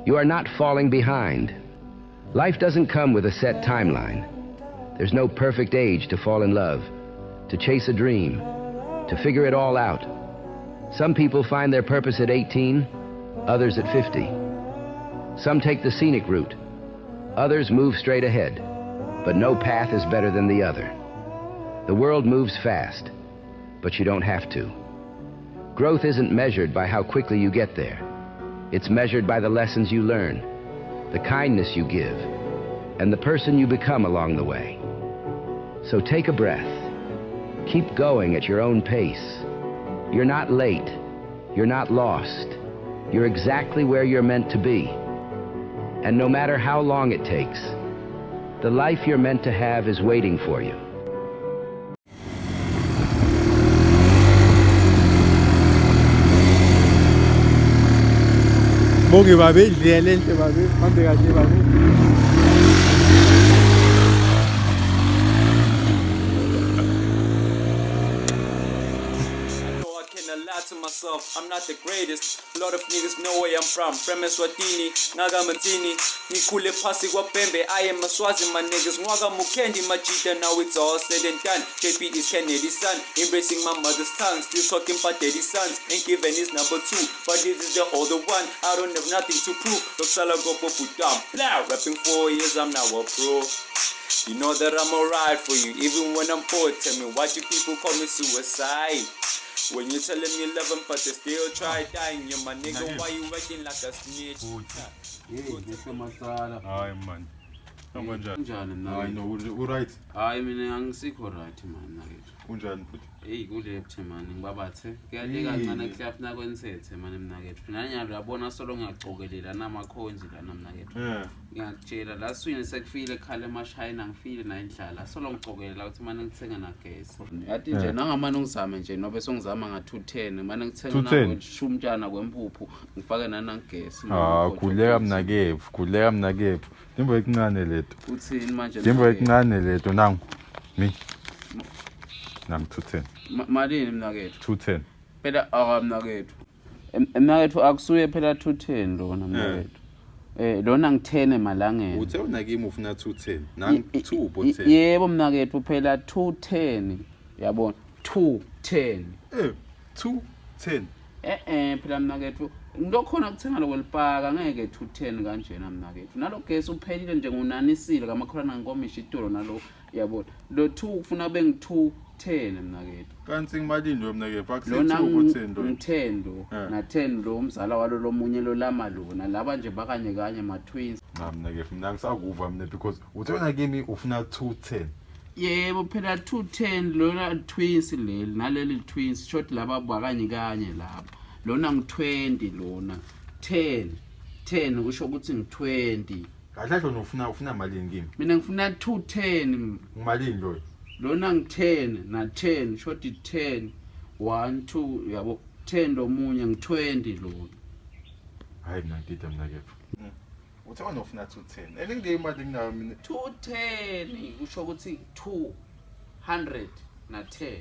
You are not falling behind. Life doesn't come with a set timeline. There's no perfect age to fall in love, to chase a dream, to figure it all out. Some people find their purpose at 18, others at 50. Some take the scenic route, others move straight ahead. But no path is better than the other. The world moves fast, but you don't have to. Growth isn't measured by how quickly you get there. It's measured by the lessons you learn, the kindness you give, and the person you become along the way. So take a breath. Keep going at your own pace. You're not late. You're not lost. You're exactly where you're meant to be. And no matter how long it takes, the life you're meant to have is waiting for you. Bonke babe indlela enhle babe hambe kahle babe. know I cannot lie to myself, I'm not the greatest. A lot of niggas know where I'm from. From Eswatini, Nagamatini, Nikule Pasi Wapembe. I am a Swazi, my niggas. Mwaga Mukendi, Majita, now it's all said and done. JP is Kennedy's son, embracing my mother's tongue. Still talking about daddy sons. Ain't given his number two, but this is the older one. I don't have nothing to prove. Loksala Gopo Pudam. Blah, rapping 4 years, I'm now a pro. You know that I'm alright for you, even when I'm poor. Tell me why do people call me suicide? When you tell them you love them, but they still try dying. You're my nigga, why you acting like a snitch? Hey, ngehle macala. Hayi man. Kanjani? Kunjani mna? Hayi no, u right. Hayi mina angisikho right man mnakethu. Unjani futhi? Hey kuleft man ngibabathe. Kuyaleka kancane kuyafuna kwensithe man mnakethu. Nanyalo uyabona solo ngiyacokelela nama-coins lana mnakethu. Eh. Ngiyakutshela la swini sekufile ekhala emashayina ngifile na indlala solo ngicokelela ukuthi mane ngithenga nagesi. Yathi nje nangamane ngizame nje nobe songizama nga 210 mane ngithenga 210? nakushumtshana kwempuphu ngifake nanagesi. Ah, khuleka mnakethu, khuleka mnakethu. Timbo encane leto. Uthini manje? Timbo mnakethu? encane leto nangu. Mi. Nangu 210. Malini mnakethu? 210. Phela aka mnakethu. Mnakethu akusuye phela 210 lona mnakethu. Eh lona ngithene emalangeni. Uthe unakimi ufuna 210. Nangu 2.10. Yebo mnakethu phela 210. Yabona 210. Eh, 210. Eh eh phela mnakethu ngilokhona kuthenga lokwelipaka ngeke 210 kanjena mnakethu. Nalo gesi uphelile nje ngunanisile kamakholana nkomishi itolo nalo yabona. Lo 2 kufuna beng 210 mnakethu. Kanti ngimalini lo mnakethu? Akusi Lona 2.10 lo. ngu-10 lo Eh. na-10 lo umzala walo lomunye lo lama lona laba nje bakanye kanye ma-twins. Cha mnakethu, mina ngisakuva mina because uthe unakimi ufuna 210. Yebo phela 210 lona twins leli naleli twins short laba bakanye kanye laba. Lona ngu-20 lona 10 10 kusho ukuthi ngu-20. Kahle kahle wena ufuna malini kimi? Mina ngifuna 210 Ngimalini loyo? lona ngu-10 na-10 short 10 1 2 yabo 10 lomunye ngu-20 lona. Hayi mina ngidida mnakethu. Uthe wena ufuna 210. And ngile imali nginayo mina. 210 kusho ukuthi 200 na 10.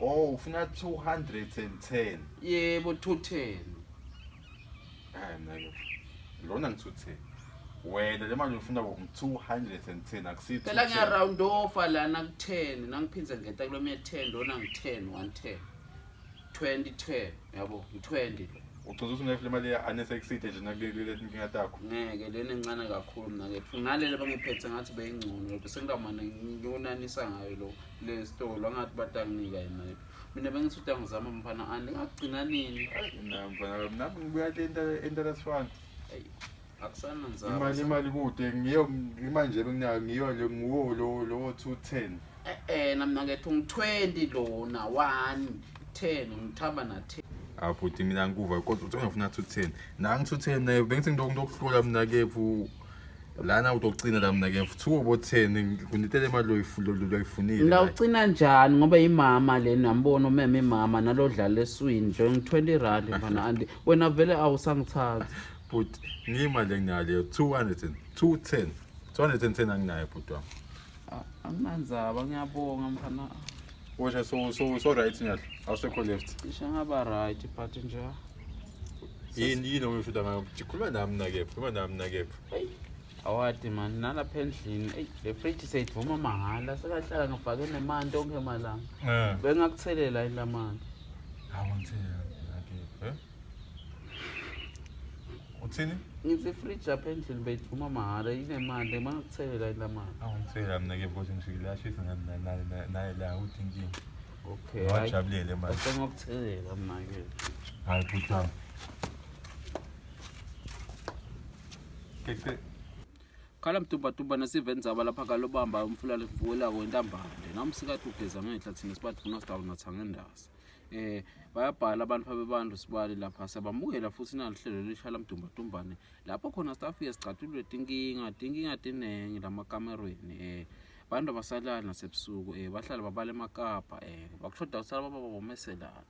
Oh, ufuna 210. Yebo 210. Hayi mnakethu. Lona ngi 210. Wena le mali ufuna ku 210 akusi Phela ngiya round off lana ku 10 nangiphinze ngeta kulo 10 lona ngi 10 110. 20 10 yabo ngi 20 lo. Ucoza ukuthi unefile imali ya anesexite nje nakuleli inkinga takho. Ngeke lena encane kakhulu mina kethu. Ngalele bangiphethe ngathi beyingcono lo sengidamane ngiyonanisa ngayo lo le store angathi batanginika yena. Mina bengithi utangizama mfana andi ngagcina nini? Mina mfana nami ngibuya le entasifana. Ey akusananzaba. Imali kude ngiyo imali nje benginayo ngiyo le nguwo lo lo 210. Eh eh nami kethu ngi 20 lona 1 10 ngithaba na 10. Ah bhuti mina ngikuva kodwa uthe ufuna 210. Nangi 210 naye bengithi ngitokuhlula mina kephu lana utocina la mina kephu 2 obo 10 nginitele imali loyifunile. Ngawucina njani ngoba imama le nambona umeme imama nalodlala eswini nje ngi 20 rand mfana andi wena vele awusangithathi. Bhuti ngiyimali enginayo leyo 200 and 210. 210 anginayo bhuti wami. Anginandzaba ngiyabonga mfana. Usho so so so right nyalo. Awusekho left. Cishe ngaba right but nje. Yini yini oyishoda ngayo? Khuluma nami mnakethu, khuluma nami mnakethu. Awadi mani nalapha endlini eyi le fridge seyidvuma mahhala sekahlala ngifake nemanti onke malanga. Eh. Bengakuthelela yini lamanti? Hawu ngithela mnakethu, eh? Uthini? Ngithi ifridge lapha endlini beyidvuma mahhala inemanti bengakuthelela yini lamanti? Hawu ngithela mnakethu kodwa ngishikile yashisa naye la uthi inkinga. Okay. hayi. Ngajabulele manje. Asengakuthelela mnakethu. Hayi bhuti wami. Keke Khala mdumbatumba nesivendzaba lapha kalobamba umfula levukelako intambande namsikati ugeza ngenhla thina sibadvuna sidawula nathangendasi eh bayabhala abantu babebantu sibali lapha siyabamukela futhi nalihlelo lisha lamdumbatumbane lapho khona sitafike sicatulule tinkinga tinkinga tinengi lamakamerweni eh bantu abasalali nasebusuku eh bahlala babala emakapa eh bakushoda kusala baba bomeselana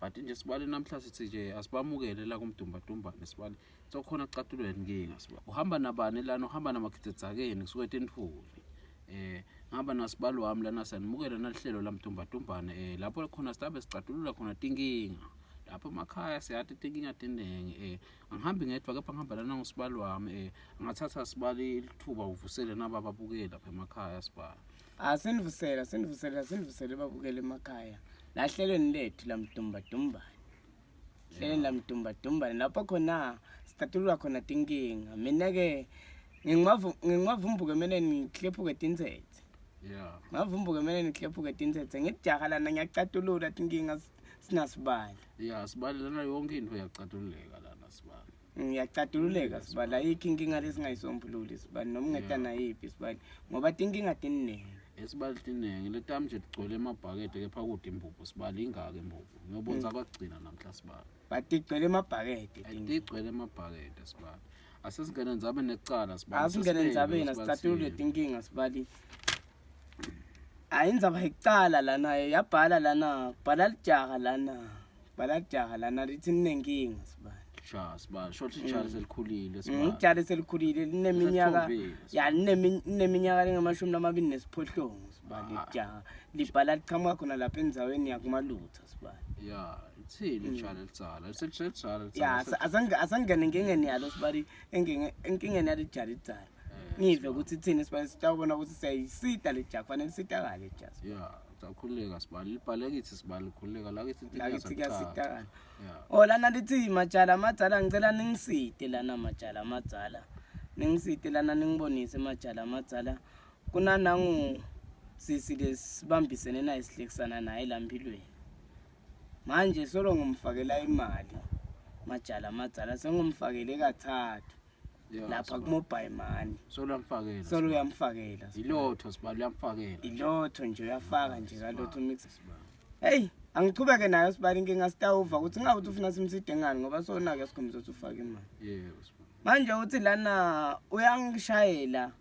but nje sibali namhla sithi nje asibamukele la kumdumbatumbane sibali sokhona kucatulule inkinga sibali uhamba nabani lana uhamba namakhithedzakeni kusuke tintfuli eh ngihamba nasibali wami lana sanimukela nalihlelo lamdumbatumbane eh lapho khona sitabe sicatulula khona tinkinga lapho emakhaya siyati tinkinga tiningi eh angihambi ngedwa kepha ngihamba lana ngosibali wami eh angathatha sibali lithuba uvusele naba babukeli lapha emakhaya sibali Asinivusela, sinivusela, sinivusele babukele emakhaya. Lahlelweni lethu lamdumbadumbane. Hlelweni lamdumbadumbane lapho khona sitatulula khona tinkinga. Mina ke ngingavu ngingavumbuke mina ngihlephuke tintsetse. yeah Ngavumbuke mina ngihlephuke tintsetse. Ngijaha lana ngiyacatulula tinkinga sinasibali. yeah sibali lana yonke into iyacatululeka lana sibali Ngiyacatululeka sibali ayikho inkinga lesingayisombululi sibali noma ungeta nayiphi sibali ngoba tinkinga tiningi. Esibali tiningi letami nje tigcwele emabhakede kepha kude imbubhu sibali ingaka imbubhu ngiyobonisa kwagcina namhla sibali But tigcwele emabhakede tinkinga. tigcwele emabhakede sibali asesingene endzabeni ekucala sibali Asingene Sesibeke endzabeni sibali asicatulule sini. tinkinga sibali. Hayi indzaba yekucala lana yabhala lana bhala lijaha lana bhala lijaha lana lithi ninenkinga sibali. Sha sibali shothi ijali selikhulile sibali Ijali selikhulile lineminyaka Sesithombile, ya lineminyaka lengamashumi lamabili nesiphohlongo sibali Ah. lijaha libhala liqhamuka khona lapha endzaweni yakumalutha sibali. ya ithini ijali elidzala selijali Ya asangene enkingeni yalo sibali enkingeni yalo ijali lidzala. Ngive ukuthi thini sibali sitawubona ukuthi siyayisita le jaha kufanele sitakale ijaha. ya sakhululeka sibali libhale kithi sibali khululeka la kithi inkinga Lakithi zakuqala. kuyasitakala. ya Oh lana lithi majala amadzala ngicela ningisite lana majala amadzala. Ningisite lana ningibonise majala amadzala. Kunanangu sisi lesibambisene naye sihlekisana naye la mpilweni. Manje solo ngumfakela imali majala amadzala sengumfakele kathathu ya lapha sibali. ku mobile money. solo uyamfakela Solo sibali. uyamfakela. ilotho sibali uyamfakela Ilotho nje uyafaka nje kalotho mix. Sibali. Hey, angichubeke nayo sibali inkinga sitawuva ukuthi ngabe uthi ufuna simside ngani ngoba sona ke sikhombisa ukuthi ufake imali. yebo sibali Manje uthi lana uyangishayela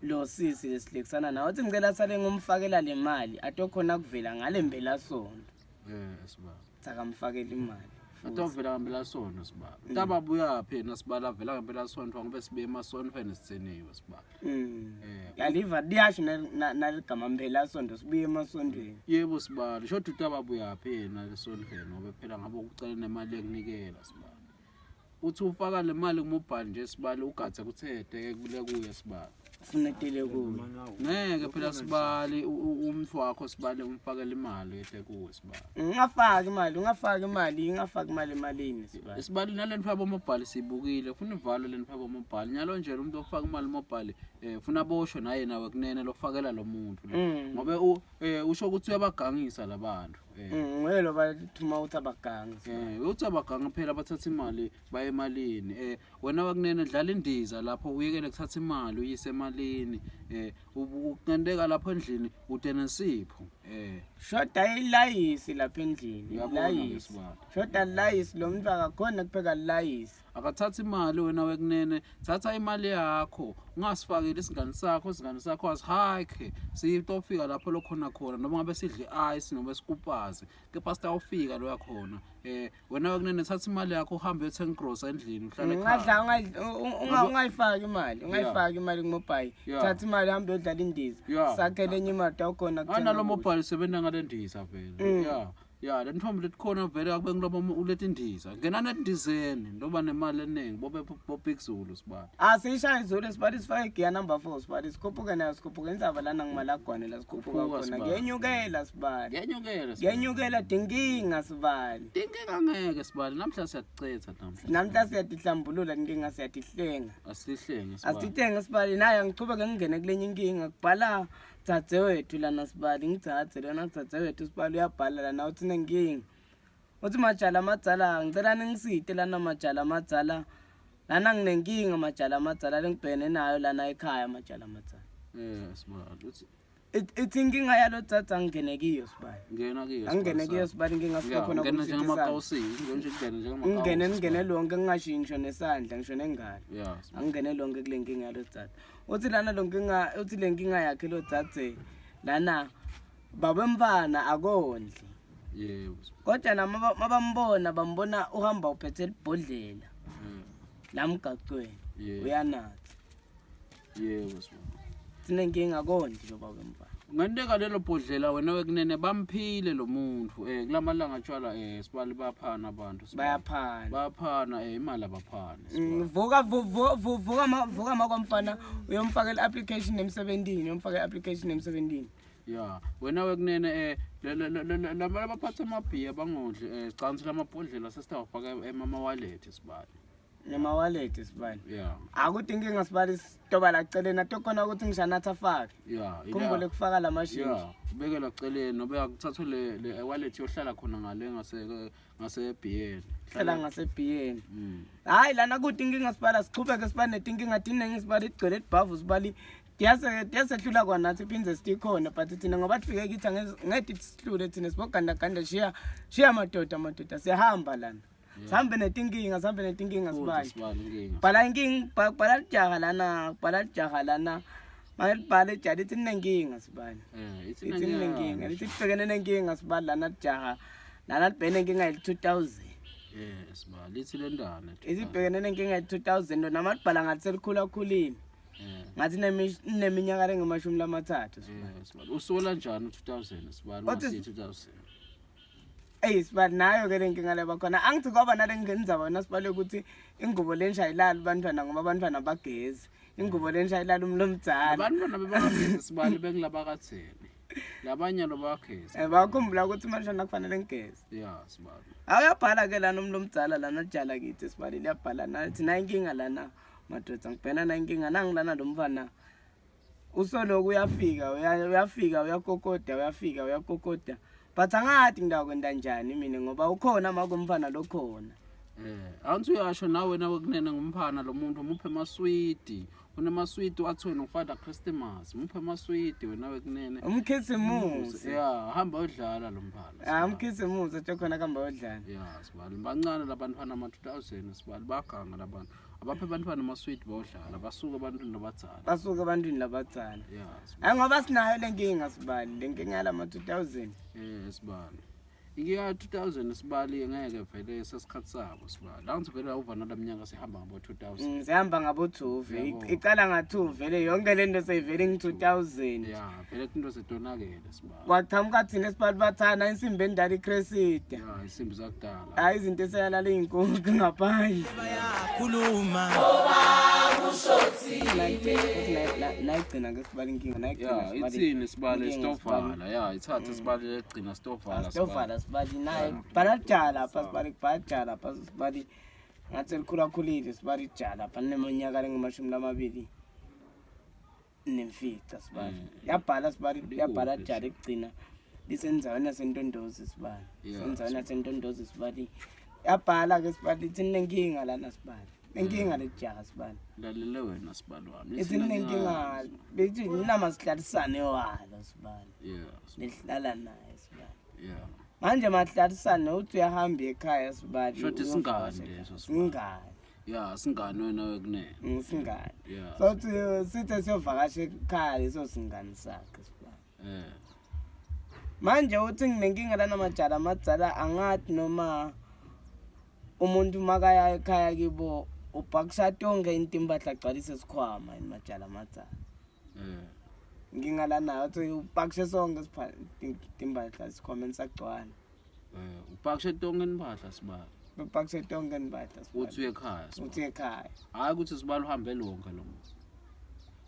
lo sisi lesihlekisana nawe uthi ngicela sale ngumfakela le mali atokhona kuvela ngale mpelasonto. eh sibali Sakamfakela imali. futhi. atovela ngempelasonto sibali utababuyaphi yena sibali avela ngempelasonto ngobe sibe emasontweni sitseniwe sibali Mm. Eh. Yaliva liyasho naligama mpelasonto sibuye emasontweni. yebo sibali shothi utababuyaphi yena lesontweni ngoba phela ngabe ukucela nemali yekunikela sibali uthi ufaka le mali kumobhali nje sibali ugadze kuthe kule kuye sibali Funetele kuwe. ngeke phela sibali umntfu wakho sibali umfakele imali ete kuwe sibali Ungafaki imali, ungafaki imali, ungafaki imali emalini sibali. isibali nale ntfo yabomobhali siyibukile funa ivalo le ntfo yabomobhali nyalo nje lo muntu ofaka imali mobhali um funa aboshwe naye nawe kunene lofakela lo muntu lo. Ngobe usho ukuthi uyabagangisa la bantu um Nguye lo bathuma ukuthi abagangi. Uthi abaganga phela bathatha imali baye emalini wena wakunene dlala indiza lapho uyekele kuthatha imali uyise emalini uqendeka lapho endlini ude nesipho Shoda ilayisi lapha endlini, Uyabona ilayisi. ngesibali. Shoda ilayisi lo muntu akakhona kupheka ilayisi. Akathatha imali wena wekunene thatha imali yakho ungasifakeli isingane sakho isingane sakho asihike sitofika lapho lokhona khona noma ngabe sidle ice noma sikupazi kepha sitawufika loya khona wena wekunene thatha imali yakho uhambe uyothenga igrosa endlini uhlale Ungadla ekhaya ungayifaki imali, ungayifaki imali kumobile. Yeah. Thatha imali hambe uyodlala indiza. Yeah. Sakhele enye imali awukhona kuthenga analo ukudla. mobile sebenza ngale ndiza vele ya Ya, le ntfombi letikhona vele akube ngiloba uletindiza. Ngena netindizeni, ndoba nemali eningi, bobe bo Big Zulu sibali. Asiyishaye izulu sibali sifake igiya number 4 sibali sikhuphuke nayo sikhuphuke indzaba lana ngimalagwane la sikhuphuka Khuphuka, khona sibali. kuyenyukela sibali Kuyenyukela sibali. kuyenyukela tinkinga sibali Tinkinga ngeke sibali, namhla siyacetha namhla. namhla siyatihlambulula tinkinga siyatihlenga Asihlenge sibali. asititenge sibali naye angichubeke ngingene kulenye inkinga kubhala dzadzewethu lana sibali ngidzadze lona dzadzewethu sibali uyabhala lana uthi nenkinga uthi majala amadzala ngicela ningisite lana majala amadzala lana nginenkinga majala amadzala lengibhekene nayo lana ekhaya majala amadzala Eh sibali, uthi Ithi inkinga yalo dzadze angingene kiyo sibali ngena kiyo. angingene kiyo sibali inkinga Ya, sikhona ngena kumsithisana njengamakawusi, ngena nje njengamakawusi. ngingene ngingene lonke ngingashiyi ngisho nesandla ngisho nengalo Ya, sibali. angingene lonke kule nkinga yalo dzadze uthi lana lo nkinga uthi le nkinga yakhe lo dzadze lana babemfana akondli Yebo. sibali. kodwa nama mabambona bambona uhamba uphethe libhodlela Eh, la mgacweni Yebo. uyanatha Yebo sibali. sinenkinga akondli lo babemfana Ngenteka lelo bhodlela wena wekunene bamphile lo muntu eh kulamalanga tshwala eh sibali baphana abantu sibali. bayaphana Baphana eh imali abaphani. Vuka vuka vuka makwamfana uyomfakela i-application emsebentini uyomfakela i-application emsebentini Ya, wena wekunene eh laba abaphatha amabhiya bangodli eh sicansi lamabhodlela sesitawafaka emama wallet sibali. nemawaleti sibali Yeah. akuthi inkinga sibali sitoba laceleni atokhona ukuthi ngisho anathi afake Yeah. khumbule kufaka la mashintshi Yeah, ubeke laceleni nobe akuthathwe le le wallet yohlala khona ngale ngase ngase BN. hlala ngasebhiyeni Mm. Hhayi lana kude inkinga sibala sichubeke siba netinkinga tiningi sibali igcwele libhavu sibali tiyasehlula kwanathi phinde sitikhona but thina ngoba tifike kithi ngeke sihlule thina sibogandaganda shiya shiya madoda madoda siyahamba lana sihambe netinkinga sihambe netinkinga Sibali sibali sibali inkinga. bhala inkinga bhala lijaha lana bhala lijaha lana malibhale ijaha lithi linenkinga sibali Eh, ithi lithi linenkinga lithi libhekene nenkinga sibali lana lijaha lana libhekene nenkinga yeli-2000 Eh, sibali lithi lendana. isibhekene nenkinga ye-2000 lona malibhala ngathi selikhulakhulile Eh. ngathi neminyaka lengemashumi lamathathu sibali Eh, sibali usola njani u2000 sibali Uthi- ungasiyi 2000. Eyi sibali nayo ke le nkinga leba khona angithi kwaba nale ngendzaba wena sibale ukuthi ingubo lensha ayilali bantwana ngoba abantwana bagezi ingubo lensha ayilali umntu omdzala Abantwana bebangagezi sibali bengilabakatheni. Labanye lo bagezi. um bakhumbula ukuthi manje kufanele ngigeze Yeah, sibali. awuyabhala ke lana umntu omdzala lana jala kithi sibali liyabhala nathi nayo inkinga lana madoda ngibhena nayo inkinga nangi lana lo mfana usoloku uyafika uyafika uyakokoda uyafika uyakokoda but angathi ngidakwenda njani mina ngoba ukhona makumfana lokhona Eh, awuthi uyasho nawe nawe kunene ngumphana lo muntu muphe amaswidi. Unemaswidi athi wena uFather Christmas, muphe amaswidi wena wekunene. Umkhisimusi. Yeah, hamba uyodlala lo mphana. Ah, umkhisimusi atsho khona kuhamba uyodlala. Yeah, sibali bancane labantwana ama 2000 sibali baganga labantu. Abaphe abantwana amaswidi bayodlala, basuke ebantwini labadzala. Basuke ebantwini labadzala. Yeah, sibali. Hayi ngoba sinayo le nkinga sibali, le nkinga yalama 2000. Eh, sibali. Inkinga 2000 sibali ngeke vele sesikhathi sabo sibali. Angithi vele awuva nalaminyaka sihamba ngabo 2000. Sihamba ngabo 2 vele. Yabo. Iqala nga 2 vele yonke lento seyivele ngi 2000. Yeah, vele into setonakele sibali. Kwaqhamuka thina esibali bathana insimbi endala icresida. Yeah, isimbi zakudala. Hayi izinto eseyalala iy'nkukhu ngaphandle. Bayakhuluma. Nayigcina ke sibali inkinga nayigcina Yeah, sibali. ithini sibali inkinga stovala. Yeah, ithathe sibali legcina stovala. Stovala sibali naye bhala jala lapha sibali kubhala jala lapha sibali ngathi selikhulakhulile sibali jala lapha neminyaka lengamashumi lamabili nemfica sibali yabhala sibali yabhala jala ekugcina lisendzaweni yasentondozi sibali Yeah, sendzaweni yasentondozi sibali yabhala ke sibali ithi ninenkinga lana sibali nenkinga lejaha sibali Lalele wena sibali wami. ithi ninenkinga bethi nama sihlalisane walo sibali Yeah, lihlala naye sibali yeah. manje mahlalisane uthi uyahamba ekhaya sibali Shuthi singane leso sibali. singane Yeah, singane wena wekunene. Singane Yeah. so sithe siyovakasha ekhaya leso singane sakhe sibali Eh. manje uthi nginenkinga lana majala amadzala angathi noma umuntu makaya ekhaya kibo ubhakisha tonke intimpahla agcwalise isikhwama yini majala amadzala Eh. inkinga lanayo uthi upakishe sonke timpahla esikhwameni sagcwala. Eh, upakishe tonke impahla sibali. Bapakishe tonke impahla sibali. Uthi uyekhaya sibali. Uthi ekhaya. Hayi ukuthi sibali uhambe lonke lo muntu.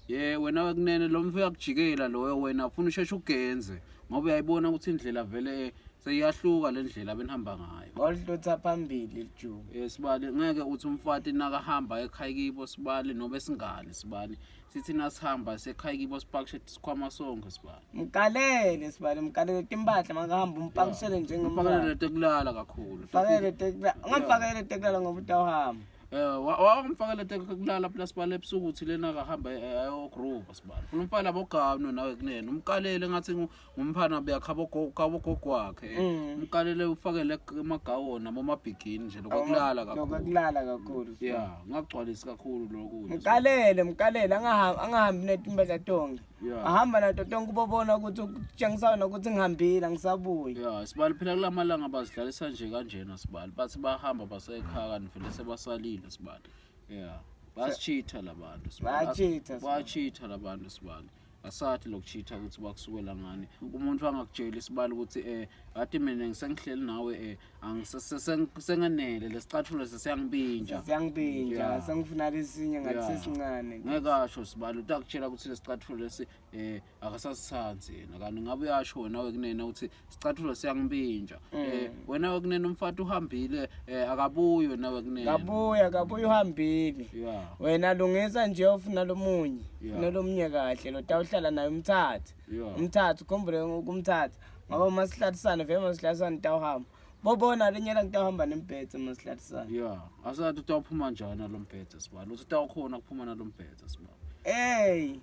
Ye wena wekunene lo mfo uyakujikela loyo wena ufuna usheshe ugenze ngoba uyayibona ukuthi indlela vele seyiyahluka le ndlela benihamba ngayo. Ngolihlutha phambili lijuba. Eh sibali ngeke uthi umfati nakahamba ekhaya kibo sibali nobe singani sibali sithi nasihamba sekhaya kibo sipakishe sikhwama sonke sibali. Mkalele sibali mkalele timpahla makahamba umpakishele njengomfana. Mfakele tekulala kakhulu. Fakele tekulala. Ungamfakele tekulala ngoba utawuhamba. Eh wamfakela tekulala phela sibali ebusuku uthi lena akahamba ayogroove sibali. Funa umfana abogawuno nawe kunene umkalele ngathi ngumfana beyakhabo gogo wakhe. Umkalele ufakele emagawoni noma amabhigini nje lokulala kakhulu. Lokulala kakhulu. Yeah, ngagcwalisi kakhulu lokudla. Mkalele mkalele angahambi angahambi netimpahla tonke. Yeah. Ahamba nato tonke ubobona ukuthi ukutshengisa wena ukuthi ngihambile angisabuyi. Yeah, sibali phela kulamalanga bazidlalisa nje kanjena sibali. Bathi bahamba basekhaya kanti vele sebasalile sibali. Yeah. Bayasichitha labantu sibali. Bayachitha, sibali. Bayachitha labantu sibali. Asathi lokuchitha ukuthi bakusukela ngani. Umuntu angakutsheli sibali ukuthi eh athi mina ngisengihleli nawe eh angisengenele lesicathulo sesiyangibinja. Siyangibinja Yeah. sengifuna lesinye ngathi Yeah. sesincane. Ngeke asho sibali utakutshela ukuthi lesicathulo lesi eh akasasithanzi yena kanti ngabe uyasho wena wekunene ukuthi sicathulo siyangibinja eh wena wekunene umfati uhambile eh akabuyi wena wekunene Kabuya kabuya uhambile. yeah Wena lungisa nje ufuna lomunye. Yeah. Ufuna lomunye kahle lo tawuhlala naye umthathe. Yeah. Umthathe ukhumbule ukumthatha. Ngoba uma sihlalisana vele uma sihlalisana tawuhamba. Bobona lenye la ngitawuhamba nembhedze uma sihlalisana. yeah asathi utawuphuma njani nalombhedze sibali uthi utawukhona kuphuma nalombhedze sibali Hey.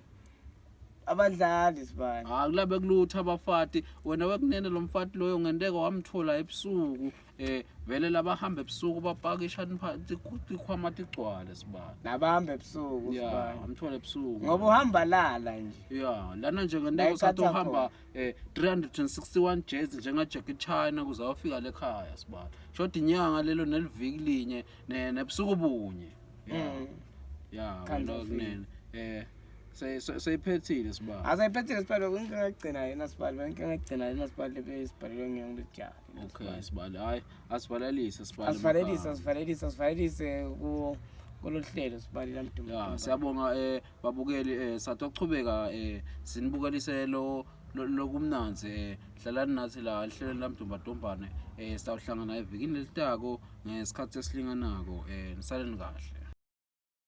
Abadlali sibani. hayi kulabe kulutha abafati wena wekunene lo mfati loyo ngenteka wamthola ebusuku eh vele labahamba ebusuku bapakisha tikhwama tigcwale sibali Nabahamba ebusuku yeah sibani. amthola ebusuku Ngoba uhamba lala nje. ya lana nje La ngenteka usathi iqatha uhamba eh 361 jezi njenga Jackie China kuze awufika lekhaya sibali shoda inyanga lelo neliviki linye nebusuku bunye ya ya Kind wena of kunene eh seyiphethile sibali Asayiphethile sibali inkinga yokugcina yena sibali inkinga yokugcina yena sibali besibhalelwe ngiyongijali. okay sibali hayi asivalelise sibali Asivalelise asivalelise asivalelise ku kulolu hlelo sibali lamdumo. ya siyabonga eh babukeli eh satochubeka eh sinibukelise lo lokumnandzi eh hlalani nathi la ehlelweni lamdumbadumbane eh sitawuhlangana evikini lelitako ngesikhathi esilinganako eh nisaleni kahle.